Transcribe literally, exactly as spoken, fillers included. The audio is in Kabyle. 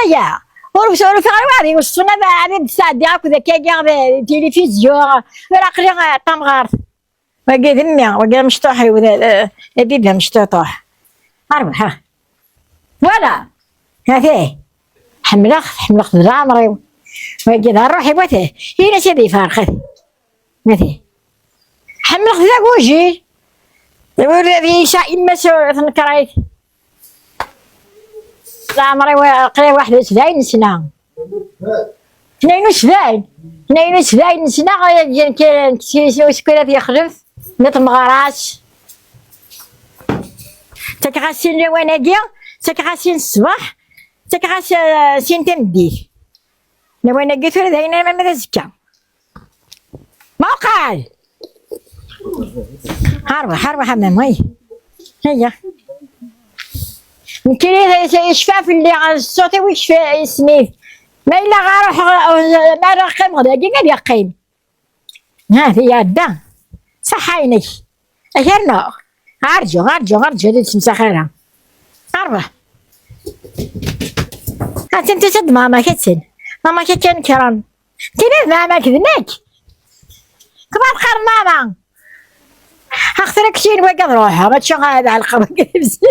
Ya, ur ur ur ɣer wari, ur ṣṣun ad ad d-sɛeddiɣ akk d akkagi, d tilifizyu, ur aqli, eh, tamɣart. Wagi d mmi, wagi d amecṭuḥ-iw, d, d, d baba amecṭuṭuḥ. Arbeḥ, ha. Voilà. Ati. Ḥemmleɣ-t, ḥemmleɣ-t d leɛmer-iw. Wagi d ṛṛuḥ-iw, ati. Ini-as ad iferq-it. Ati. Ḥemmleɣ-t d agujil. Ur yesɛa imma-s ur tnekker-it. Leɛmer-iw aql-i waḥed u sebɛin sna. Tnayen u sebɛin. Tnayen u sebɛin sna, aya d-yan kan, s-, s-, s-, uskir ad yexlef, n tmeɣras. Ttakeɣ-as sin lawan-agi, ttakeɣ-as sin ṣṣbeḥ, ttakeɣ-as, eh, sin tameddit. Lawan-agi tura d ayen arma d azekka. Muqel! Arwaḥ, arwaḥ a mamay. Aya. Nekkini yecfa fell-i, ṣṣut-iw yecfa yes-s. Ma yella ɣa ruḥeɣ, ma ara qqimeɣ dagi, ad yeqqim. Ha, iɛedda. Ṣaḥḥa-inek. Ad k-rnuɣ. Arǧu, arǧu, arǧu, ad tt-semsax ara. Arwaḥ. Atenti d mama-k, atenti. Mama-k kan kran. Tini d mama-k d nekk. Kma teqqar mama. Axter aksin wagi ad ruḥeɣ, mačči ad ɛelqeɣ wagi d imsi.